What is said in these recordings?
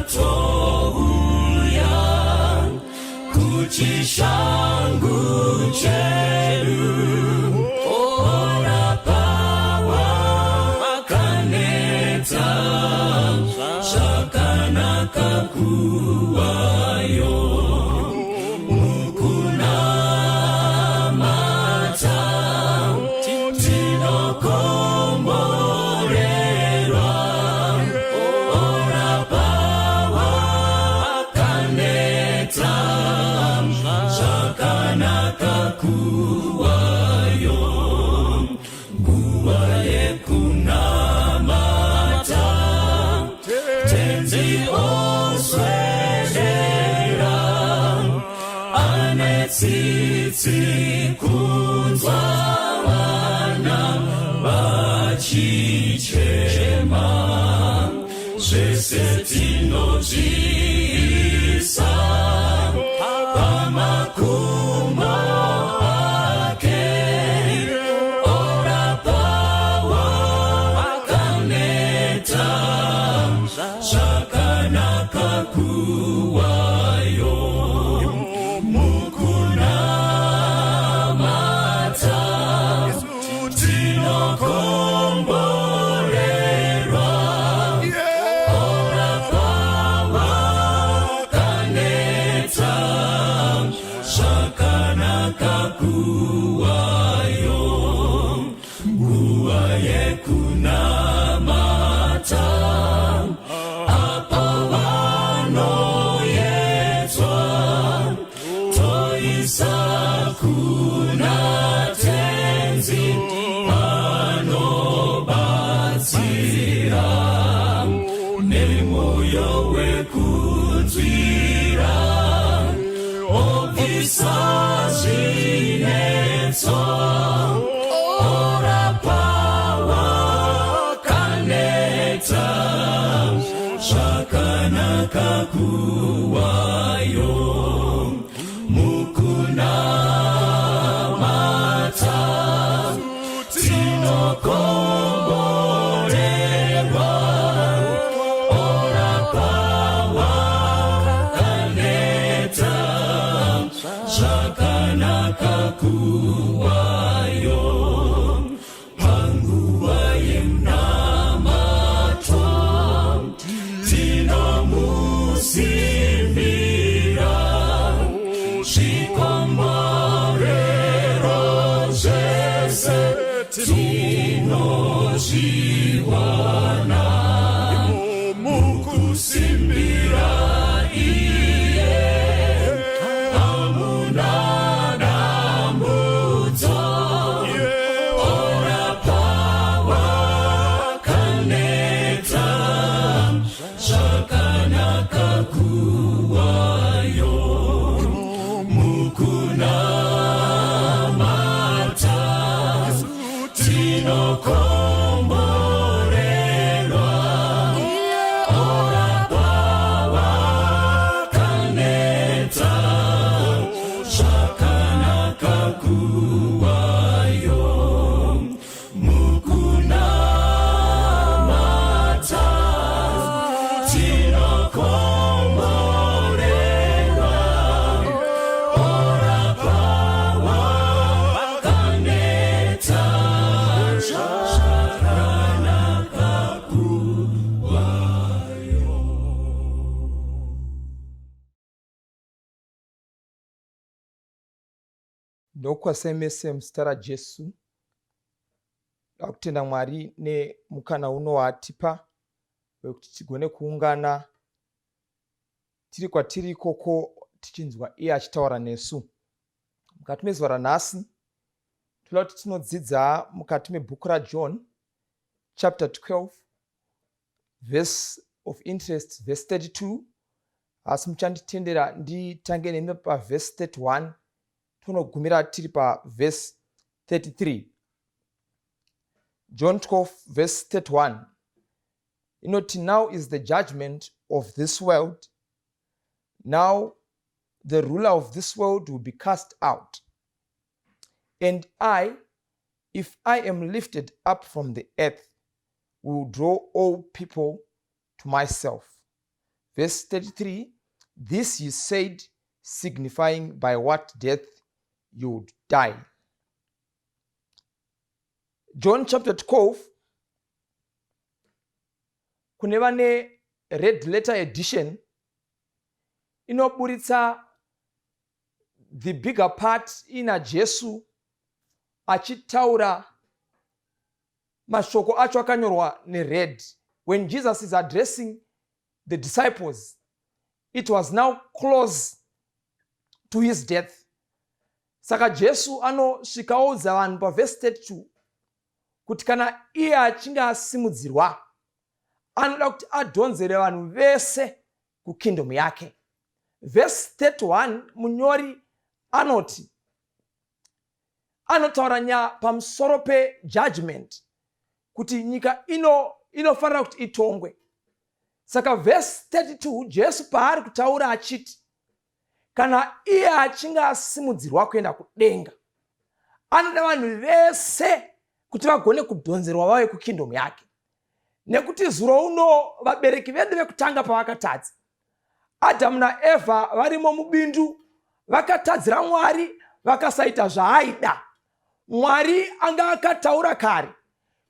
Touya kuchishangu chedu, orapa wakaneta, zvakanaka kuvayo mukunamata. Tinokomborerwa, orapa wakaneta, zvakanaka kuvayo nguva yekunamata. Tenzi oswedera, ane tsitsi kunzwa vana vachichema. Zvese tinozviisa pamakumbo ake, orapa wakaneta, zvakanaka kuvayo mukunamata. Tinokomborerwa, orapa wakaneta, zvakanaka kuvayo nguva yekunamata. Apo vanoyedzwa, toisa kuna Tenzi, anobatsira nemwoyo wekunzwira, obvisa zvinetso, orapa wakaneta, zvakanaka kuvayo mukunamata. Tinokomborerwa, orapa wakaneta, zvakanaka kuvayo panguva yemunamato. Tinomusimbira, zvikomborero zvese tinozviwana mukusimbira iye. Hamuna dambudzo, orapa wakaneta, zvakanaka kuvayo mukunamata. Tinokomborerwa, orapa wakaneta, zvakanaka kuvayo mukunamata. Tinokomborerwa, orapa wakaneta, zvakanaka kuvayo. Ndokukwazisai mese muzita raJesu. Ndakutenda Mwari nemukana uno waatipa wekuti tigone kuungana tiri kwatiri ikoko tichinzwa iye achitaura nesu. Mukati mezuva ranhasi toda kuti tinodzidza mukati mebhuku raJohn chapter 12 verse of interest, verse 32, asi muchanditendera nditange nemi pavhesi 31 tonogumira tiri pavhesi 33. John 12 verse 31 inoti, "Now is the judgment of this world. Now the ruler of this world will be cast out. And I, if I am lifted up from the earth, will draw all people to myself." Verse 33, this he said, signifying by what death you would die. John chapter 12, kune vane red letter edition inoburitsa the bigger part ina Jesu achitaura mashoko acho akanyorwa nered. When Jesus is addressing the disciples, it was now close to his death. Saka Jesu anosvika oudza vanhu pavhesi 32 kuti kana iye achinge asimudzirwa, anoda kuti adhonzere vanhu vese kukingdom yake. Vhesi 31, munyori anoti, anotaura nya pamusoro pejudgment, kuti nyika ino inofanira kuti itongwe. Saka vhesi 32, Jesu paari kutaura achiti kana iye achinge asimudzirwa kuenda kudenga, anoda vanhu vese kuti vagone kudhonzerwa vave kukingdom yake. Nekuti zuro uno vabereki vedu vekutanga pavakatadza, Adhamu naEvha varimo mubindu, vakatadzira Mwari, vakasaita zvaaida. Mwari anga akataura kare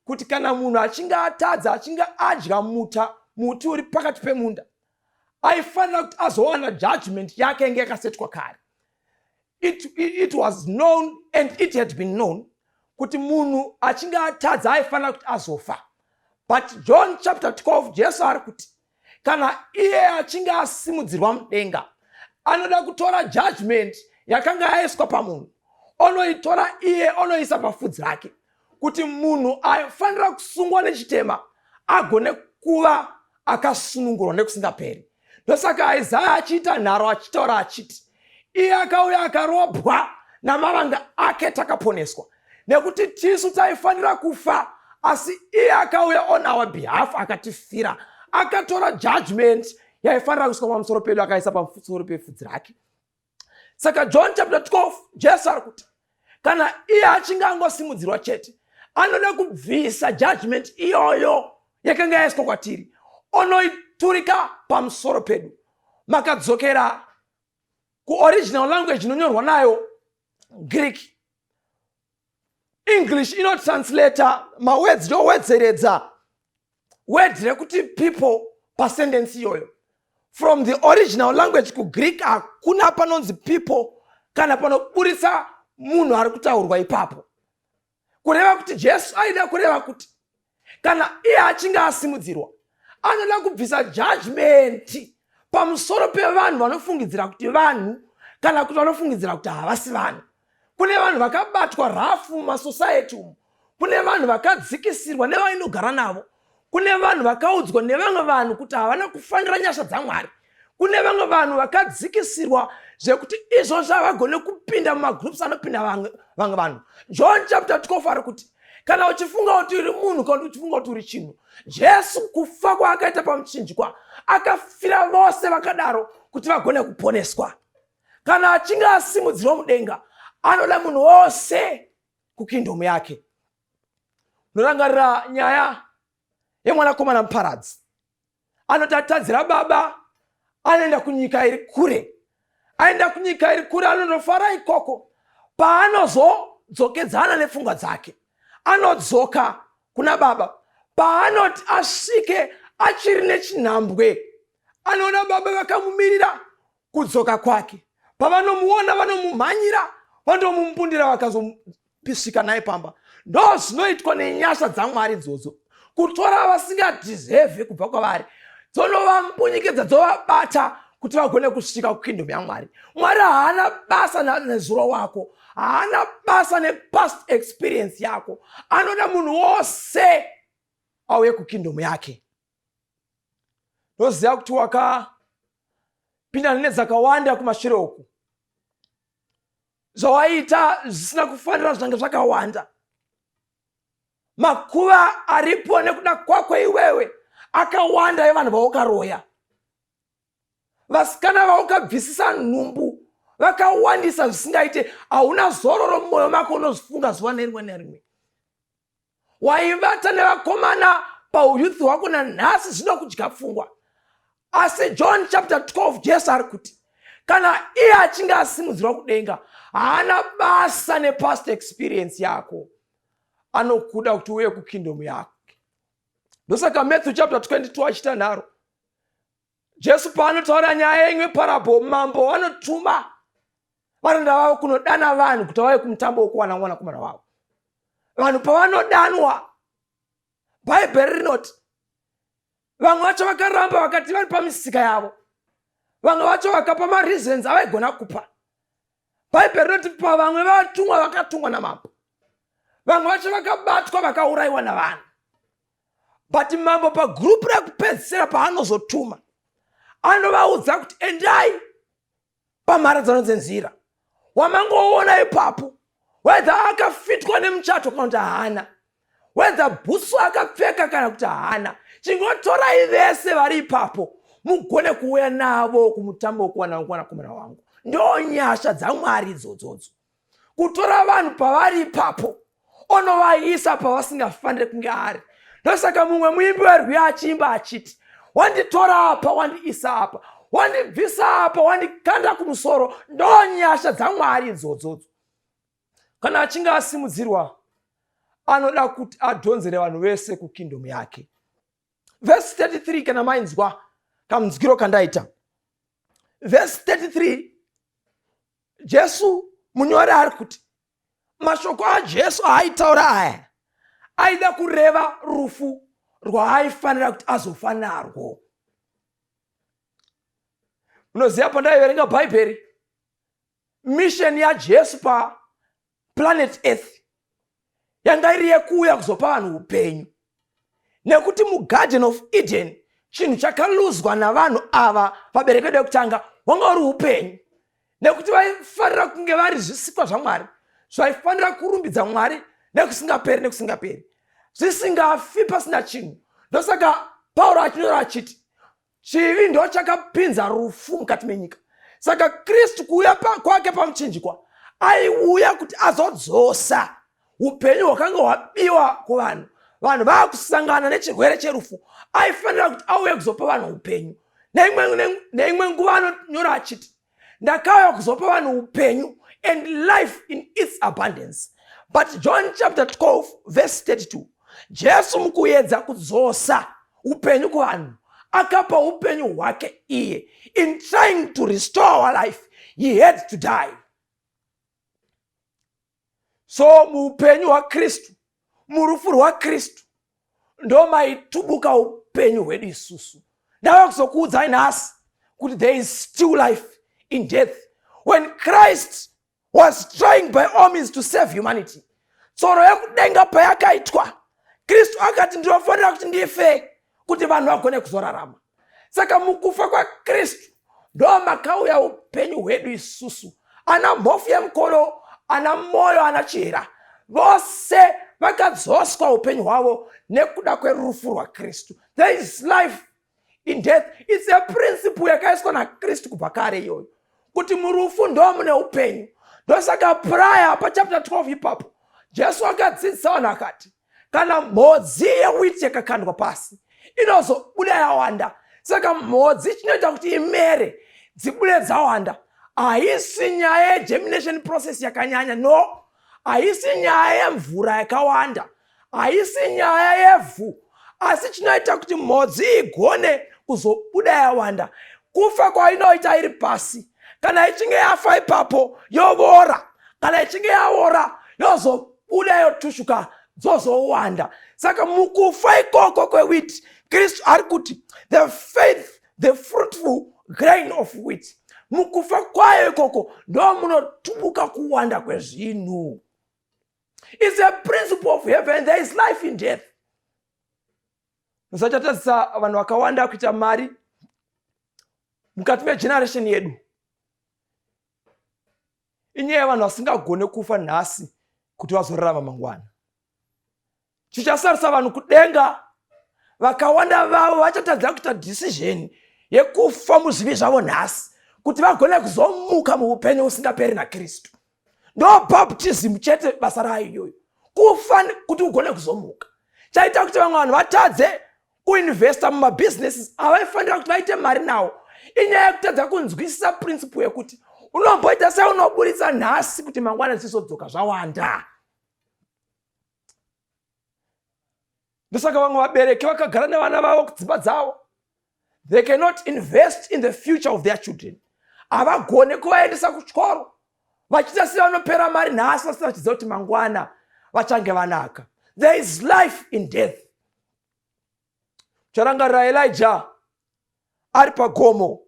kuti kana munhu achinge atadza, achinge adya muta muti uri pakati pemunda, aifanira kuti azowana judgment yake yange yakasetwa kare. It was known and it had been known kuti munhu achinge atadza aifanira kuti azofa. But John chapter 12, Jesu ari kuti kana iye achinge asimudzirwa mudenga, anoda kutora judgment yakanga yaiswa pamunhu, onoitora iye, onoisa pafudzi rake, kuti munhu aifanira kusungwa nechitema agone kuva akasunungurwa nekusingaperi. Ndosaka Isaya achiita nharo achitaura achiti iye akauya akarobwa, namavanga ake takaponeswa. Nekuti tisu taifanira kufa, asi iye akauya on our behalf, akatifira, akatora judgment yaifanira kuiswa pamusoro pedu, akaisa pamusoro pefudzi rake. Saka John chapter 12, Jesu ari kuti kana iye achinge angosimudzirwa chete, anoda kubvisa judgment iyoyo yakanga yaiswa kwatiri, onoiturika pamusoro pedu. Makadzokera kuoriginal language inonyorwa nayo, Greek, English inotranslata mawords yowedzeredza word rekuti people pasentence iyoyo. From the original language kuGreek, hakuna panonzi people kana panoburisa munhu ari kutaurwa ipapo. Kureva kuti Jesu aida kureva kuti kana iye achinge asimudzirwa, anoda kubvisa judgment pamusoro pevanhu vanofungidzira kuti vanhu kana kuti vanofungidzira kuti havasi vanhu. Kune vanhu vakabatwa rafu mumasociety umu, kune vanhu vakadzikisirwa nevainogara navo, kune vanhu vakaudzwa nevamwe vanhu kuti havana kufanira nyasha dzaMwari, kune vamwe vanhu vakadzikisirwa zvekuti izvozvo havagone kupinda mumagroups anopinda vamwe vanhu. John chapter 12 ari kuti kana uchifunga kuti uri munhu kana kuti uchifunga kuti uri chinhu, Jesu kufa kwaakaita pamuchinjikwa, akafira vose vakadaro kuti vagone kuponeswa. Kana achinge asimudzirwa mudenga, anoda munhu wose kukingdom yake. Unorangarira nyaya yemwanakomana muparadzi anoti atadzira baba, anoenda kunyika iri kure. Aenda kunyika iri kure, anondofara ikoko. Paanozodzokedzana nepfungwa dzake, anodzoka kuna baba. Paanoti asvike achiri nechinhambwe, anoona baba vakamumirira kudzoka kwake. Pavanomuona, vanomumhanyira, vandomumbundira, vakazopisvika naye pamba. Ndo zvinoitwa nenyasha dzaMwari idzodzo, kutora vasingadeserve kubva kwavari, dzonovambunyikidza, dzovabata kuti vagone kusvika kukingdom yaMwari. Mwari haana basa nezuro wako, haana basa nepast experience yako. Anoda munhu wose auye kukingdom yake. Ndoziva kuti wakapindana nedzakawanda kumashure uku, zvawaita zvisina kufanira zvange zvakawanda. Makuva aripo nekuda kwako iwewe akawanda, evanhu vaukaroya, vasikana vaukabvisisa nhumbu vakawandisa zvisingaite. Hauna zororo mumwoyo mako, unozvifunga zuva nerimwe nerimwe. Waivata nevakomana pauyouth hwako, nanhasi zvinokudya pfungwa. Asi John chapter 12, Jesu ari kuti kana iye achinge asimudzirwa kudenga, haana basa nepast experience yako, anokuda kuti uye kukingdom yake. Ndosaka Matthew chapter 22 achiita nharo. Jesu paanotaura nyaya yeimwe parable, mambo vanotuma varanda vavo kunodana vanhu kuti vauye kumutambo wekuwana mwanakomana wavo. Vanhu pavanodanwa, Bhaibheri rinoti vamwe vacho vakaramba, vakati vari pamisika yavo. Vamwe vacho vakapa mareasons avaigona kupa. Bhaibheri rinoti pavamwe vatumwa vakatumwa namambo, vamwe vacho vakabatwa, vakaurayiwa navanhu. But mambo pagurupu rekupedzisira paanozotuma, anovaudza kuti endai pamharadzano dzenzira, wamangoona ipapo, whether akafitwa nemuchato kana kuti haana, whether bhutsu akapfeka kana kuti haana, chingotorai vese vari ipapo mugone kuuya navo kumutambo wekuwana mwanakomana wangu. Ndo nyasha dzaMwari idzodzodzo, kutora vanhu pavari ipapo onovaisa pavasingafaniri kunge ari. Ndosaka mumwe muimbi werwiyo achiimba achiti, "Wanditora apa, wandiisa apa, wandibvisa apa, wandikanda kumusoro." Ndo nyasha dzaMwari idzodzodzo. Kana achinge asimudzirwa, anoda kuti adhonzere vanhu vese kukingdom yake. Vhesi 33, kana mainzwa kamunzwiro kandaita vhesi 33, Jesu, munyori ari kuti mashoko aJesu aaitaura aya aida kureva rufu rwaaifanira kuti azofa narwo. Munoziva, pandaiverenga Bhaibheri, mission yaJesu paplanet Earth yanga iri yekuuya kuzopa vanhu upenyu, nekuti muGarden of Eden chinhu chakaluzwa navanhu ava, vabereki vedu vekutanga, wanga uri upenyu, nekuti vaifanira kunge vari zvisikwa zvaMwari zvaifanira kurumbidza Mwari nekusingaperi nekusingaperi, zvisingafi, pasina chinhu. Ndosaka Pauro achinyora achiti chivi ndo chakapinza rufu mukati menyika. Saka Kristu kuuya kwake pamuchinjikwa, aiuya kuti azodzosa upenyu hwakanga hwabiwa kuvanhu. Vanhu vaakusangana nechirwere cherufu, aifanira kuti auye kuzopa vanhu upenyu. Neimwe nguva anonyora achiti, "Ndakauya kuzopa vanhu upenyu and life in its abundance." But John chapter 12 verse 32, Jesu mukuedza kudzosa upenyu kuvanhu akapa upenyu hwake iye. In trying to restore our life, he had to die. So muupenyu hwaKristu, murufu rwaKristu, ndo maitubuka upenyu hwedu isusu. Ndava kuzokuudzai nhasi kuti there is still life in death. When Christ was trying by all means to save humanity, tsoro yekudenga payakaitwa, Kristu akati, "Ndinofanira kuti ndife kuti vanhu vagone kuzorarama." Saka mukufa kwaKristu ndo makauya upenyu hwedu isusu. Ana mhofu yemukono, ana moyo, ana chihera, vose vakadzoswa upenyu hwavo nekuda kwerufu rwaKristu. There is life in death. It's a principle yakaiswa naKristu kubva kare iyoyo, kuti murufu ndo mune upenyu. Ndosaka prior pachapter 12 ipapo Jesu akadzidzisa vanhu akati kana mhodzi yewheat yakakandwa pasi, inozobuda yawanda. Saka mhodzi chinoita kuti imere, dzibude dzawanda, haisi nyaya yegermination process yakanyanya, no, haisi nyaya yemvura yakawanda, haisi nyaya yevhu, asi chinoita kuti mhodzi igone kuzobuda yawanda kufa kwainoita iri pasi. Kana ichinge yafa ipapo, yovora. Kana ichinge yaora, yozobuda, yotushuka, dzozowanda. Saka mukufa ikoko kwewheat, Kristu ari kuti the faith, the fruitful grain of wheat, mukufa kwayo ikoko ndo munotubuka kuwanda kwezvinhu. It's a principle of heaven. There is life in death. Musachatadzisa vanhu vakawanda kuita mari mukati megeneration yedu inyaya yevanhu vasingagone kufa nhasi kuti vazorarama mangwana. Chichasarisa vanhu kudenga, vakawanda vavo vachatadza kuita decision yekufa muzvivi zvavo nhasi kuti vagone kuzomuka muupenyu husingaperi naKristu. Ndo baptism chete basa rayo iyoyo, kufa kuti ugone kuzomuka. Chaita kuti vamwe vanhu vatadze. kuinvesta mumabhizinesis avaifanira kuti vaite mari nawo. Inyaya yekutadza kunzwisisa principle yekuti unomboita sei unoburitsa nhasi kuti mangwana zvichizodzoka zvawanda. Ndosaka vamwe vabereki vakagara nevana vavo kudzimba dzavo. They cannot invest in the future of their children. Havagone kuvaendesa kuchikoro vachiita sevanopera mari nhasi vasina vachiziva kuti mangwana vachange vanaka. There is life in death. Charangarira Elijah ari pagomo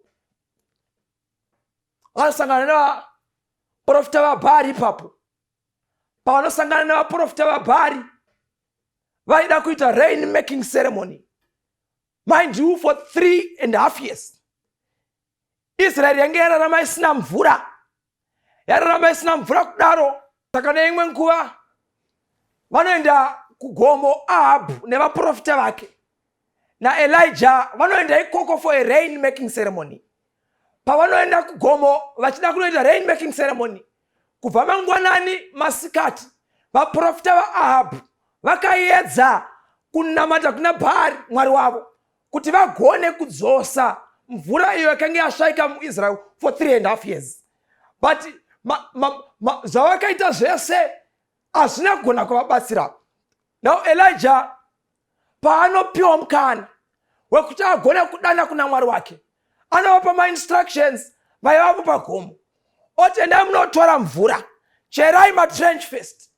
anosangana nevaprofita vaBhaari ipapo. Pavanosangana nevaprofita vaBhaari vaida kuita rain making ceremony, mind you, for 3.5 years Israeri yange yararama isina mvura, yararama isina mvura kudaro. Saka neimwe nguva vanoenda kugomo Ahabhu nevaprofita vake naElijah vanoenda ikoko for a rain making ceremony. Pavanoenda kugomo vachida kunoita rain making ceremony, kubva mangwanani masikati vaprofita vaAhabhu vakaedza kunamata kuna Bhaari mwari wavo kuti vagone kudzosa mvura iyo yakanga yashaika muIsrael for 3.5 years. But zvavakaita zvese hazvina kugona kuvabatsira. Now Elijah paanopiwa mukana wekuti agone kudana kuna Mwari wake, anovapa mainstructions vaivapo pagomo, oti endai munotora mvura, cherai matrench first,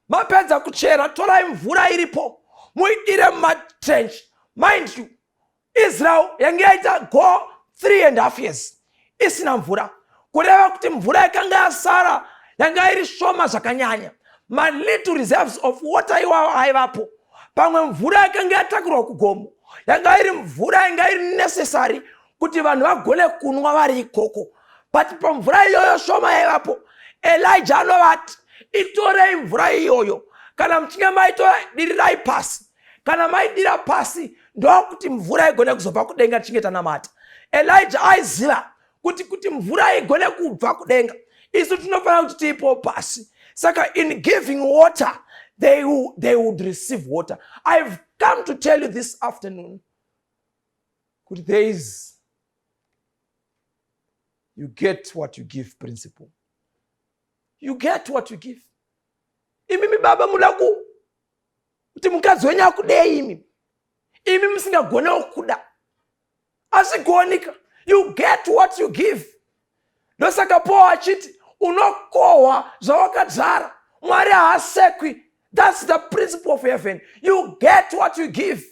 mapedza kuchera torai mvura iripo muidire mumatrench. Mind you, Israel yange yaita go 3.5 years isina mvura, kureva kuti mvura yakanga yasara yanga iri shoma zvakanyanya. Malittle reserves of water iwawo aivapo, pamwe mvura yakanga yatakurwa kugomo yanga iri mvura yanga iri necessary kuti vanhu vagone kunwa vari ikoko. But pamvura iyoyo shoma yaivapo, Elijah anovati itorei mvura iyoyo, kana muchinge maitora dirirai pasi, kana maidira pasi ndokuti mvura igone kuzobva kudenga tichinge tanamata. Elijah aiziva kuti mvura igone kubva kudenga isu tinofanira kuti tiipo pasi. Saka in giving water they would receive water. I've come to tell you this afternoon kuti there is you get what you give principle. You get what you give. Imimi baba muda kuti mukadzi wenyu akudei, imi imi musingagonewo kuda, azvigonika. You get what you give. Ndosaka Paul achiti unokohwa zvawakadzvara. Mwari haasekwi. That's the principle of heaven. You get what you give.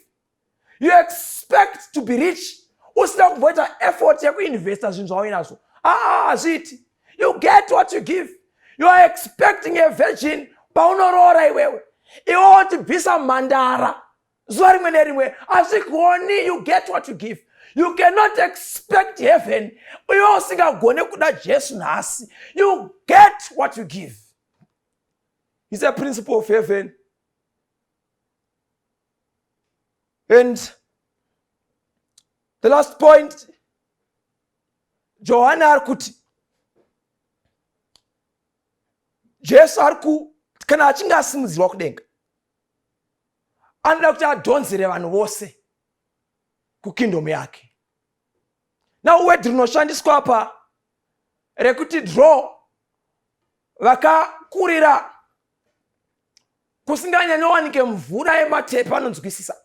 You expect to be rich usina kumboita effort yekuinvesta zvinhu zvauinazvo. Hazviiti. You get what you give. You are expecting a virgin paunoroora iwewe, iwe wotibvisa mhandara zuva rimwe nerimwe, hazvigoni. You get what you give. You cannot expect heaven iwe usingagone kuda Jesu nhasi. You get what you give. It's a principle of heaven. And the last point, Johani ari kuti Jesu ari ku kana achinge asimudzirwa kudenga anoda kuti adhonzere vanhu vose kukingdom yake. Now word rinoshandiswa apa rekuti draw, vakakurira kusinganyanyowanike mvura yematepe anonzwisisa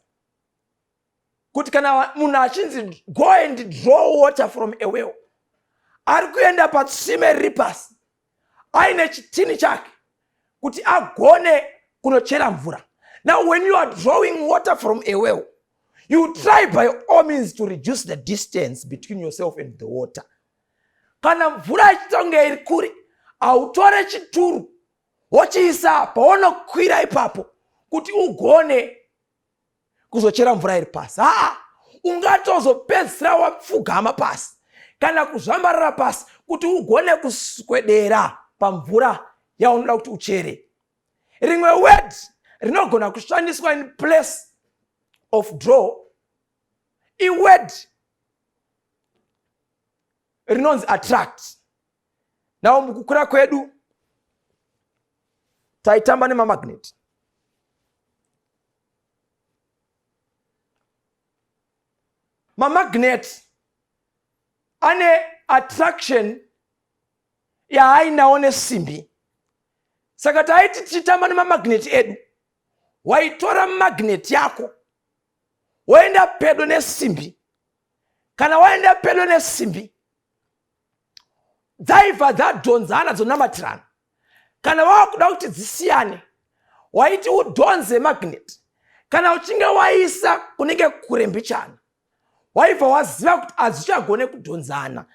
kuti kana munhu achinzi go and draw water from a well, ari kuenda patsime riri pasi aine chitini chake kuti agone kunochera mvura. Now when you are drawing water from a well, you try by all means to reduce the distance between yourself and the water. Kana mvura ichiita kunge iri kure, hautore chituru wochiisa paunokwira ipapo kuti ugone kuzochera mvura iri pasi. Haa, ungatozopedzisira wapfugama pasi kana kuzvambarara pasi kuti ugone kuswedera pamvura yaunoda kuti uchere. Rimwe word rinogona kushandiswa in place of draw iword rinonzi attract. Now mukukura kwedu taitamba nemamagnet. Mamagnet ane attraction yaainawo nesimbi. Saka taiti tichitamba nemamagneti edu, waitora magnet yako woenda pedo nesimbi. Kana waenda pedo nesimbi, dzaibva dzadhonzana dzonamatirana. Kana wava kuda kuti dzisiyane, waiti udhonze magnet. Kana uchinge waisa kunenge kure mbichana, waibva waziva kuti hadzichagone kudhonzana,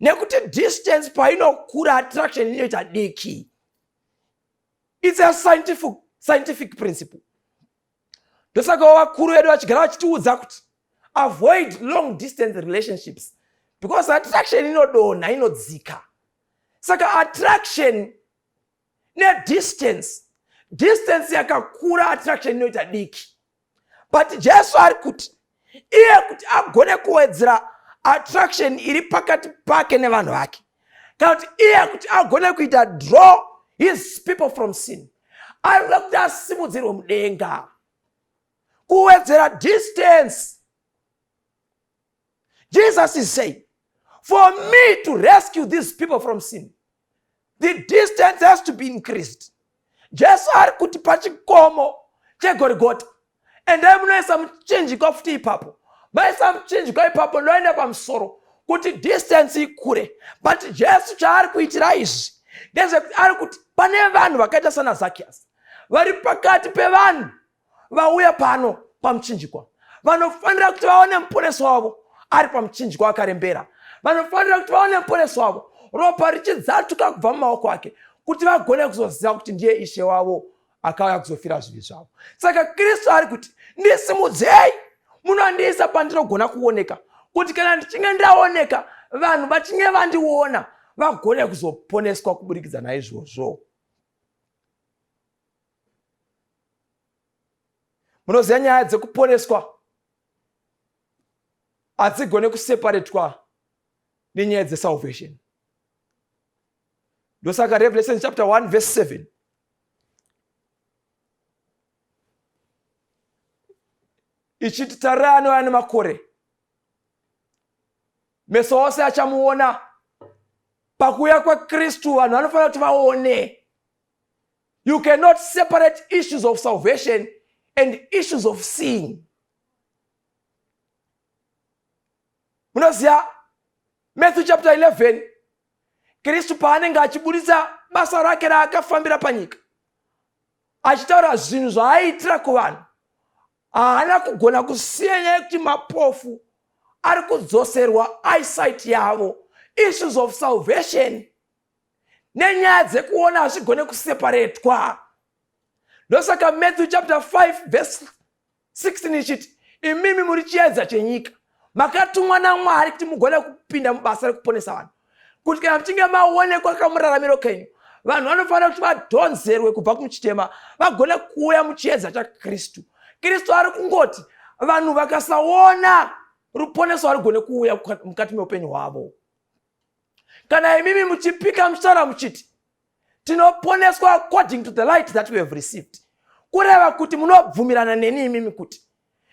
nekuti distance painokura attraction inoita diki. It's a scientific principle. Ndosaka vakuru vedu vachigara vachitiudza kuti avoid long distance relationships, because attraction inodonha, inodzika. Saka attraction nedistance, distance yakakura, attraction inoita diki. But Jesu ari kuti iye kuti agone kuwedzera attraction iri pakati pake nevanhu vake, kana kuti iye kuti agone kuita draw his people from sin, ari kuda kuti asimudzirwe mudenga, kuwedzera distance. Jesus is saying, for me to rescue these people from sin, the distance has to be increased. Jesu ari kuti pachikomo cheGorigota, endai munoisa muchinjikwa futi ipapo. Maisa muchinjikwa ipapo, ndoenda pamusoro kuti distance ikure. But Jesu chaari kuitira izvi ndezvekuti ari kuti pane vanhu vakaita sana Zacchaeus vari pakati pevanhu vauya pano pamuchinjikwa, vanofanira kuti vaone muponesi wavo ari pamuchinjikwa akarembera. Vanofanira kuti vaone muponesi wavo ropa richidzatuka kubva mumaoko ake, kuti vagone kuzoziva kuti ndiye Ishe wavo akauya kuzofira zvivi zvavo. Saka Kristu ari kuti ndisimudzei, munondiisa pandinogona kuoneka, kuti kana ndichinge ndaoneka, vanhu vachinge vandiona vagone kuzoponeswa kuburikidza naizvozvo. Munoziva, nyaya dzekuponeswa hadzigone kuseparetwa nenyaya dzesalvation. Ndosaka Revelation chapter 1 verse 7 ichiti, tarirai anouya nemakore, meso ose achamuona. Pakuuya kwaKristu vanhu vanofanira kuti vaone. You cannot separate issues of salvation and issues of seeing. Munoziva, Matthew chapter 11, Kristu paanenge achibudisa basa rake raakafambira panyika, achitaura zvinhu zvaaiitira kuvanhu, haana kugona kusiya nyaya yekuti mapofu ari kudzoserwa eyesight yavo. Issues of salvation nenyaya dzekuona hazvigone kuseparetwa. Ndosaka Matthew chapter 5 verse 16 ichiti, imimi muri chiedza chenyika, makatumwa naMwari kuti mugone kupinda mubasa rekuponesa vanhu, kuti kana muchinge maonekwa kamuraramiro kenyu, vanhu vanofanira kuti vadhonzerwe kubva kumuchitema vagone kuuya muchiedza chaKristu. Kristu ari kungoti vanhu vakasaona ruponeso harugone kuuya mukati meupenyu hwavo. Kana imimi muchipika muchitaura muchiti tinoponeswa according to the light that we have received, kureva kuti munobvumirana neni imimi kuti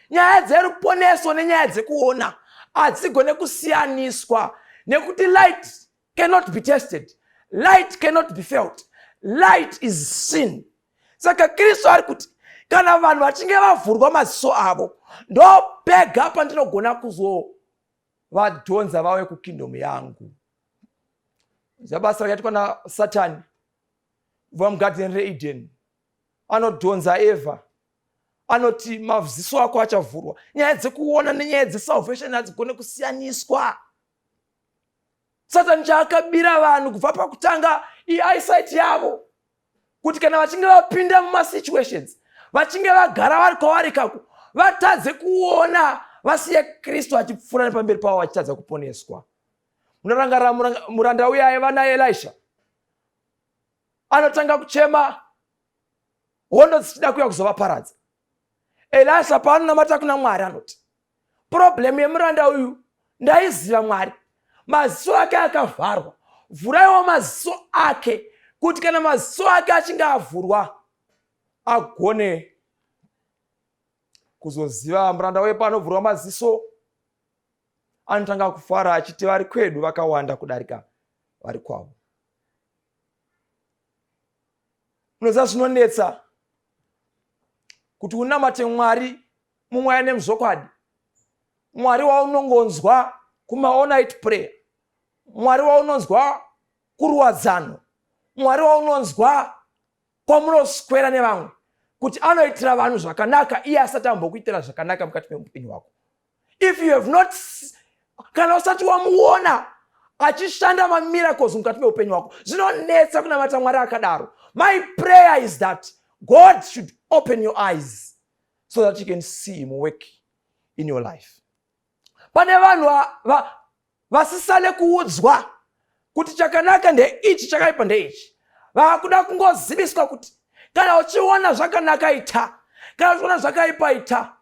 nyaya dzeruponeso nenyaya dzekuona hadzigone kusiyaniswa, nekuti light cannot be tested, light cannot be felt, light is sin. Saka Kristu ari kuti kana vanhu vachinge vavhurwa maziso avo, ndopega pandinogona kuzovadhonza vauye kukingdom yangu. Zvabasa rakaitwa naSatani kubva mugadheni reEden, anodhonza Eva, anoti maziso ako achavhurwa. Nyaya dzekuona nenyaya dzesalvation hadzigone kusiyaniswa. Satani chaakabira vanhu kubva pakutanga ieyesight yavo, kuti kana vachinge vapinda mumasituations, vachinge vagara vari kwavari kako, vatadze kuona, vasiye Kristu achipfuura nepamberi pavo, vachitadza kuponeswa. Munorangarira muranda uya aiva naElisha, anotanga kuchema hondo dzichida kuuya kuzovaparadza. Elisha paanonamata kuna Mwari anoti, problemu yemuranda uyu ndaiziva, Mwari, maziso ake akavharwa, vhuraiwo maziso ake, kuti kana maziso ake achinge avhurwa agone kuzoziva. Muranda uye paanovhurwa maziso, Anotanga kufara achiti vari kwedu vakawanda kudarika vari kwavo. Unoziva zvinonetsa kuti unamate Mwari mumweya nemuzvokwadi. Mwari waunongonzwa kumaonight prayer, Mwari waunonzwa kuruwadzano, Mwari waunonzwa kwamunoswera nevamwe kuti anoitira vanhu zvakanaka iye asati ambokuitira zvakanaka mukati meupenyu hwako. If you have not, kana usati wamuona achishanda mamiracles mukati meupenyu hwako, zvinonetsa kunamata Mwari akadaro. My prayer is that God should open your eyes so that you can see him work in your life. Pane vanhu vasisane kuudzwa kuti chakanaka ndeichi, chakaipa ndeichi. Vakuda kungoziviswa kuti kana uchiona zvakanaka ita, kana uchiona zvakaipa ita.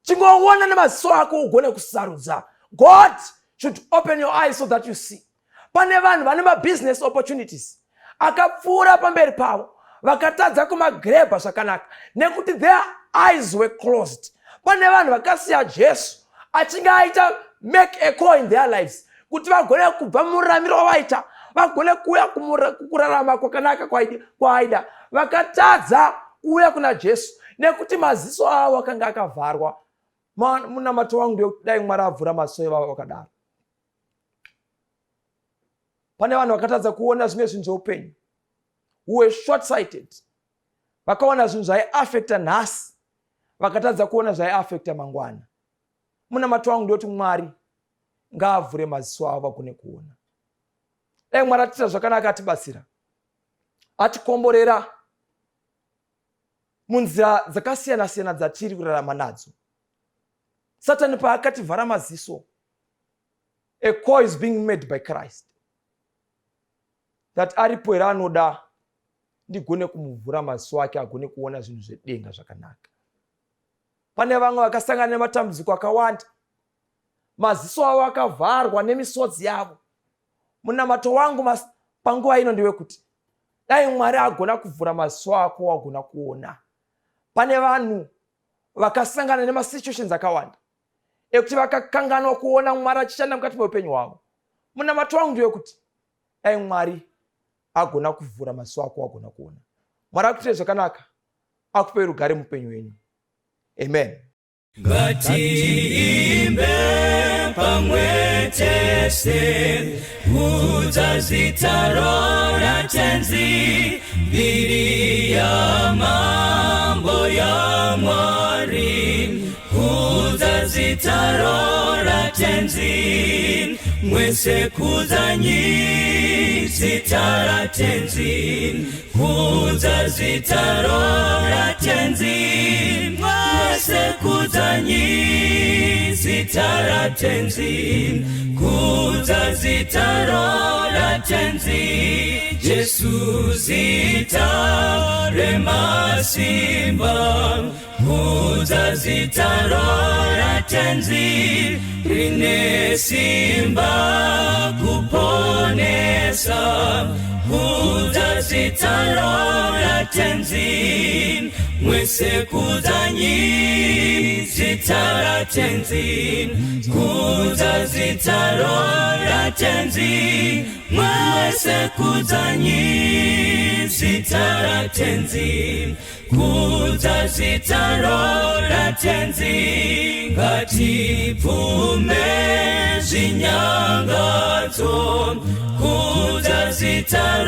Chingoona nemaziso ako ugone kusarudza. God should open your eyes so that you see. Pane vanhu vane mabusiness opportunities akapfuura pamberi pavo, vakatadza kumagrebha zvakanaka nekuti their eyes were closed. Pane vanhu vakasiya Jesu achinge aita make a call in their lives kuti vagone kubva muraramiro wavaita, vagone kuuya kurarama kwakanaka kwaaida. Vakatadza kuuya kuna Jesu nekuti maziso avo akanga akavharwa. Munamato wangu ndewekuti dai Mwari avhura maziso evavo vakadaro. Pane vanhu vakatadza kuona zvimwe zvinhu zveupenyu, who were short sighted, vakaona zvinhu zvaiafecta nhasi, vakatadza kuona zvaiafecta mangwana. Munamato wangu ndewekuti Mwari ngaavhure maziso avo vagone kuona. Dai Mwari atiita zvakanaka, atibatsira, atikomborera munzira dzakasiyana-siyana dzatiri kurarama nadzo. Satani paakativhara maziso, a call is being made by Christ that aripo here anoda ndigone kumuvhura maziso ake agone kuona zvinhu zvedenga zvakanaka. Pane vamwe vakasangana nematambudziko akawanda, maziso avo akavharwa nemisodzi yavo. Munamato wangu panguva ino ndewekuti dai Mwari agona kuvhura maziso ako wagona kuona. Pane vanhu vakasangana nemasituations akawanda ekuti vakakanganwa kuona Mwari achishanda mukati meupenyu hwavo. Munamato wangu ndewekuti dai Mwari agona kuvhura maziso ako wagona kuona. Mwari akuitire zvakanaka, akupei rugare mupenyu wenyu. Amen. Ngatiimbe pamwe tese, kudza zita raTenzi, mbiri yamambo yaMwari. Kudza zita raTenzi, mwese kudzanyi zita raTenzi. Kudza zita raTenzi, mwese kudzanyi zita raTenzi. Kudza zita raTenzi, Jesu zita remasimba. Kudza zita raTenzi, rine simba kuponesa. Kudza zita raTenzi, mwese kudzanyi zita raTenzi. Kudza zita raTenzi, mwese kudzanyi zita raTenzi. Kudza zita raTenzi, ngatibvume zvinyangadzo. Kudza zita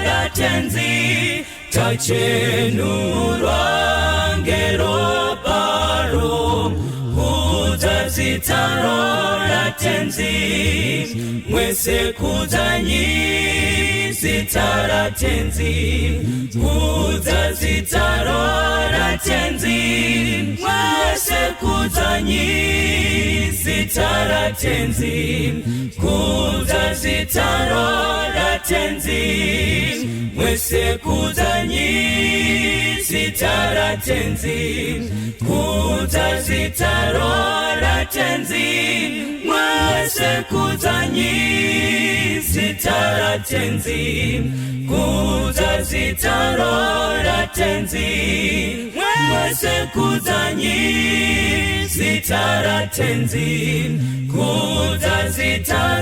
raTenzi, tachenurwa ngeroparo. Kudza zita raTenzi, mwese kudzanyi zita raTenzi. Kudza zita raTenzi, mwese kudzanyi zita raTenzi. Kudza zita raTenzi, mwese kudzanyi zita raTenzi. Kudza zita raTenzi, mwese Mwese kudzanyi zita raTenzi, kudza zita raTenzi. Mwese kudzanyi zita raTenzi, kudza zita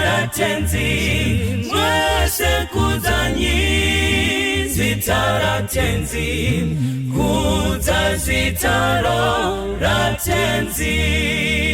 raTenzi. Mwese kudzanyi zita raTenzi, kudza zita raTenzi.